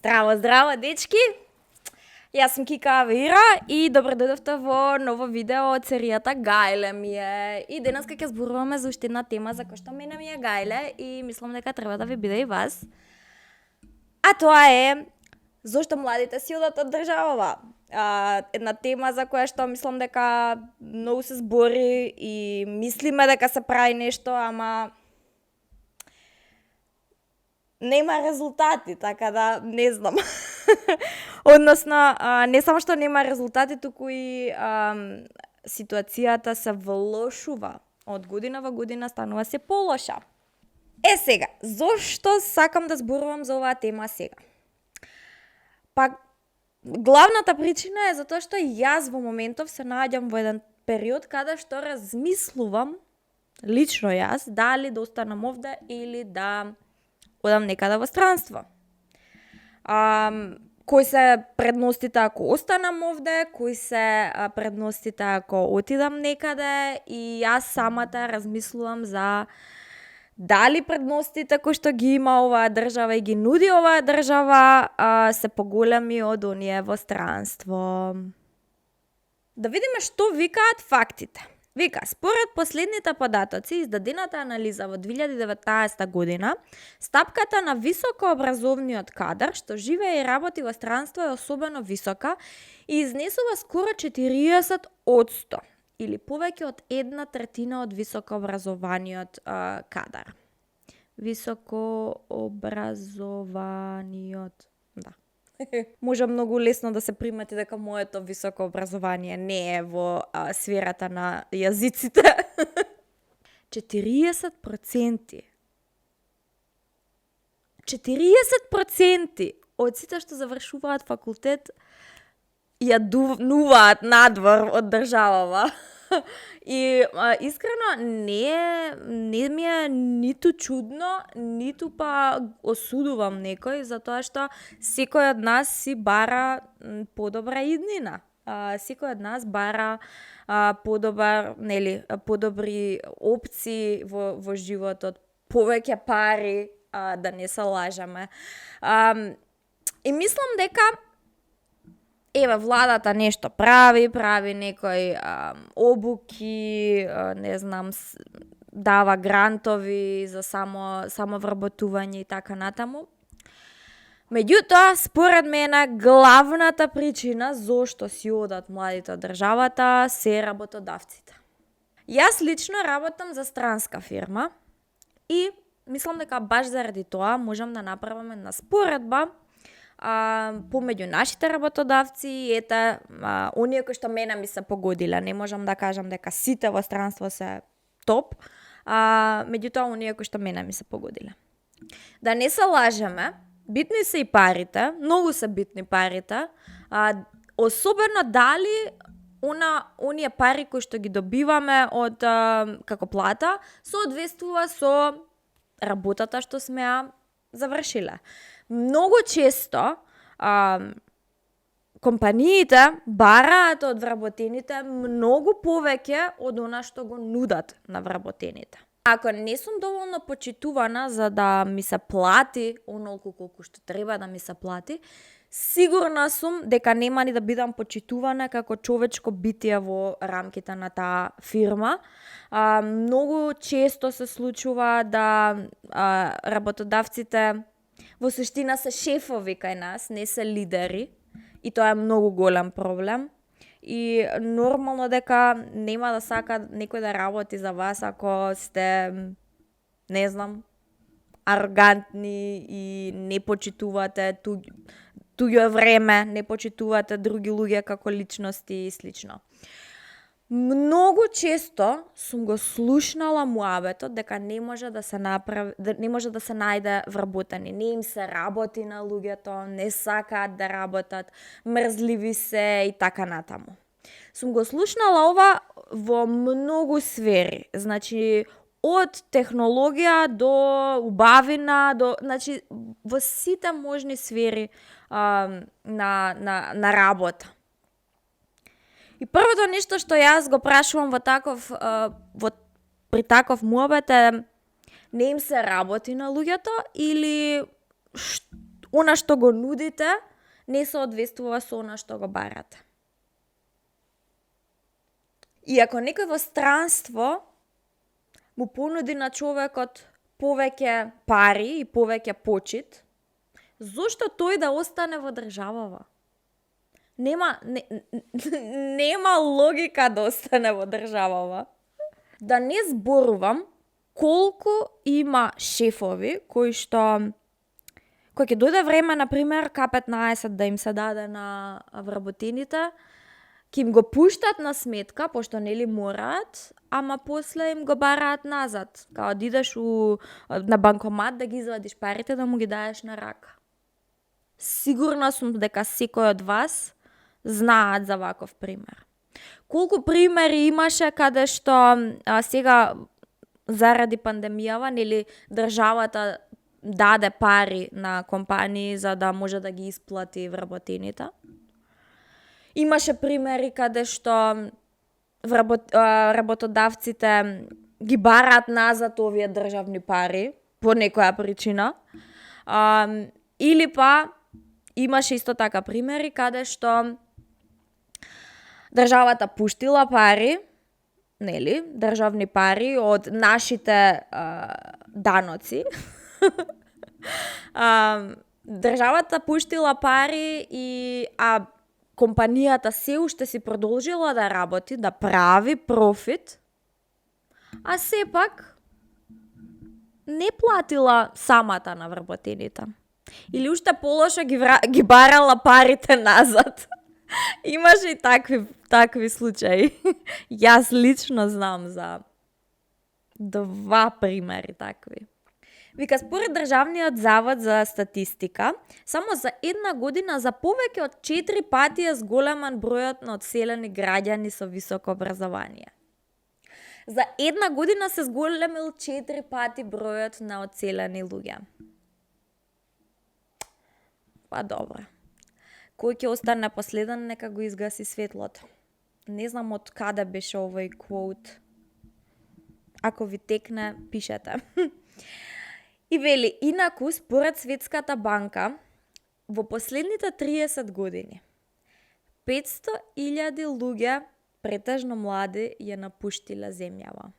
Здраво, здраво, дечки! Јас сум Кика Авира и добро дојдовте во ново видео од серијата Гајле ми е. И денеска ќе зборуваме за уште една тема за која што мене ми е гајле и мислам дека треба да ви биде и вас. А тоа е зошто младите си одат од државава. Една тема за која што мислам дека многу се збори и мислиме дека се прави нешто, ама нема резултати, така да не знам. Односно, не само што нема резултати, туку и ситуацијата се влошува. Од година во година станува се полоша. Сега, зошто сакам да зборувам за оваа тема сега? Па, главната причина е затоа што јас во моментов се наоѓам во еден период каде што размислувам, лично јас, дали да останам овде или да одам некаде во странство. Кои се предностите ако останам овде, кои се предностите ако отидам некаде, и јас самата размислувам за дали предностите кои што ги има оваа држава и ги нуди оваа држава се поголеми од оние во странство. Да видиме што викаат фактите. Вика, според последните податоци, издадената анализа во 2019 година, стапката на високообразовниот кадар што живее и работи во странство е особено висока и изнесува скоро 40%, или повеќе од 1/3 од високообразованиот кадар. Високообразованиот, да. Може многу лесно да се примети дека моето високо образование не е во сферата на јазиците. 40%. 40% од сите што завршуваат факултет ја дувнуваат надвор од државава. И искрено не ми е ниту чудно, ниту па осудувам некој, затоа што секој од нас си бара подобра иднина. Секој од нас бара подобри опции во животот, повеќе пари, да не се лажеме. И мислам дека владата нешто прави некои обуки, не знам, дава грантови за само вработување и така натаму. Меѓутоа, според мене, главната причина зошто си одат младите од државата се работодавците. Јас лично работам за странска фирма и мислам дека баш заради тоа можам да направам една споредба помеѓу нашите работодавци и оние кои што мене ми се погодиле. Не можам да кажам дека сите во странство се топ, меѓутоа оние кои што мене ми се погодиле. Да не се лажеме, битни се и парите, многу се битни парите, особено дали оние пари кои што ги добиваме од како плата соодветствува со работата што сме ја завршиле. Многу често компаниите бараат од вработените многу повеќе од она што го нудат на вработените. Ако не сум доволно почитувана за да ми се плати онолку колку што треба да ми се плати, сигурна сум дека нема ни да бидам почитувана како човечко битие во рамките на таа фирма. Многу често се случува да работодавците во суштина се шефови кај нас, не се лидери, и тоа е многу голем проблем. И нормално дека нема да сака некој да работи за вас ако сте, не знам, арогантни и не почитувате туѓо време, не почитувате други луѓе како личности и слично. Многу често сум го слушнала муабетот дека не може да се најде вработени. Не им се работи на луѓето, не сакаат да работат, мрзливи се и така натаму. Сум го слушнала ова во многу сфери. Значи, од технологија до убавина, значи во сите можни сфери на работа. И првото нешто што јас го прашувам при таков муабет е не им се работи на луѓето или Она што го нудите не соодветствува со она што го барате. И ако некој во странство му понуди на човекот повеќе пари и повеќе почит, зошто тој да остане во државава? Нема логика да остане во државава. Да не зборувам колку има шефови кои ќе дојде време, например, К15 да им се даде на вработените, ќе им го пуштат на сметка, пошто нели мораат, ама после им го бараат назад. Као да идеш на банкомат да ги извадиш парите, да му ги даеш на рака. Сигурна сум дека секој од вас знаат за ваков пример. Колку примери имаше каде што сега заради пандемијава, нели државата даде пари на компании за да може да ги исплати вработените. Имаше примери каде што работодавците ги бараат назад овие државни пари по некоја причина. Или па имаше исто така примери каде што државата пуштила пари, нели, државни пари од нашите даноци. Државата пуштила пари а компанијата се уште си продолжила да работи, да прави профит, а сепак не платила самата на вработените. Или уште полошо ги барала парите назад. Имаше и такви случаи. Јас лично знам за 2 примери такви. Вика, според Државниот завод за статистика, само за една година за повеќе од 4 пати е зголеман бројот на одселени граѓани со високо образование. За една година се зголемил 4 пати бројот на одселени луѓе. Па добро. Кој ќе остане последен, нека го изгаси светлото. Не знам од каде беше овој квоут. Ако ви текне, пишете. И вели, инаку, според Светската банка, во последните 30 години 500.000 луѓе, претежно млади, ја напуштиле земјава.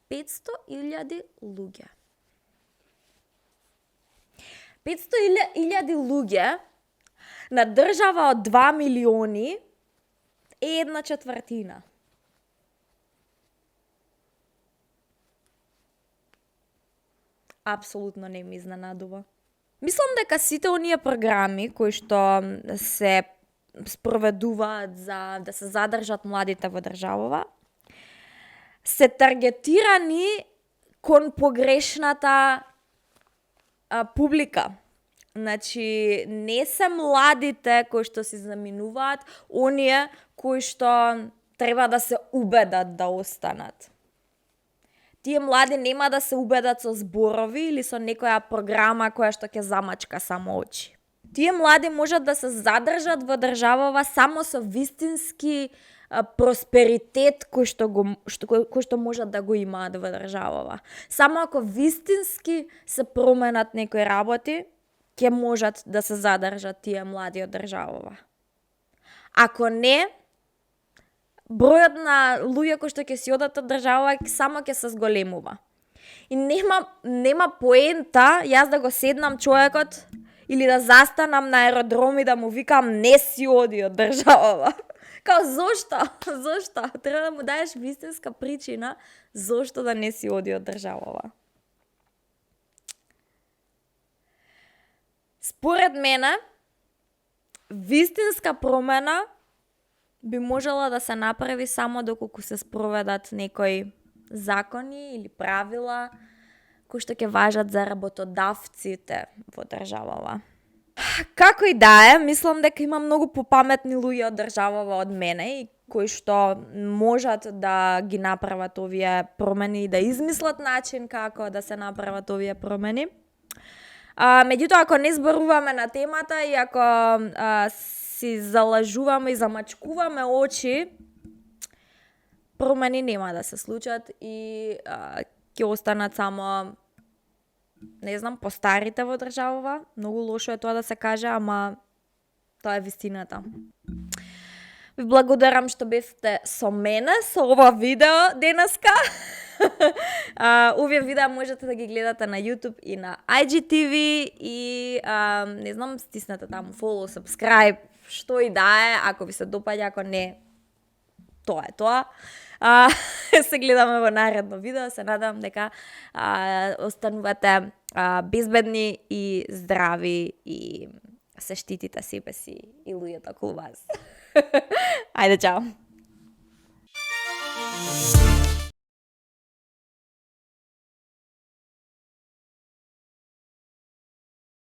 500.000 луѓе. 500.000 луѓе на држава од 2 милиони е 1/4. Апсолутно не ми изненадува. Мислам дека сите оние програми кои што се спроведуваат за да се задржат младите во државава се таргетирани кон погрешната публика. Значи, не се младите кои што се заминуваат, оние кои што треба да се убедат да останат. Тие млади нема да се убедат со зборови или со некоја програма која што ќе замачка само очи. Тие млади можат да се задржат во државава само со вистински просперитет кој што можат да го имаат во државава. Само ако вистински се променат некои работи, ќе можат да се задржат тие млади од државава. Ако не, бројот на луѓе кои што ќе си одат од држава само ќе се зголемува. И нема поента јас да го седнам човекот или да застанам на аеродром и да му викам не си оди од државава. Као зошто? Зошто? Треба да му даеш вистинска причина зошто да не си оди од државава. Според мене, вистинска промена би можела да се направи само доколку се спроведат некои закони или правила кои што ќе важат за работодавците во државава. Како и да е, мислам дека има многу попаметни луѓе од државава од мене и кои што можат да ги направат овие промени и да измислат начин како да се направат овие промени. Меѓутоа, ако не зборуваме на темата и ако си залажуваме и замачкуваме очи, промени нема да се случат и ќе останат само не знам, постарите во државава. Многу лошо е тоа да се каже, ама тоа е вистината. Ви благодарам што бевте со мене со ова видео денеска. Овие видеа можете да ги гледате на YouTube и на IGTV и не знам, стиснете таму follow, subscribe, што и да е, ако ви се допаѓа, ако не, тоа е тоа. Се гледаме во наредно видео, се надам дека останувате безбедни и здрави и се штитите себе си и луѓето околу вас. Ајде, чао!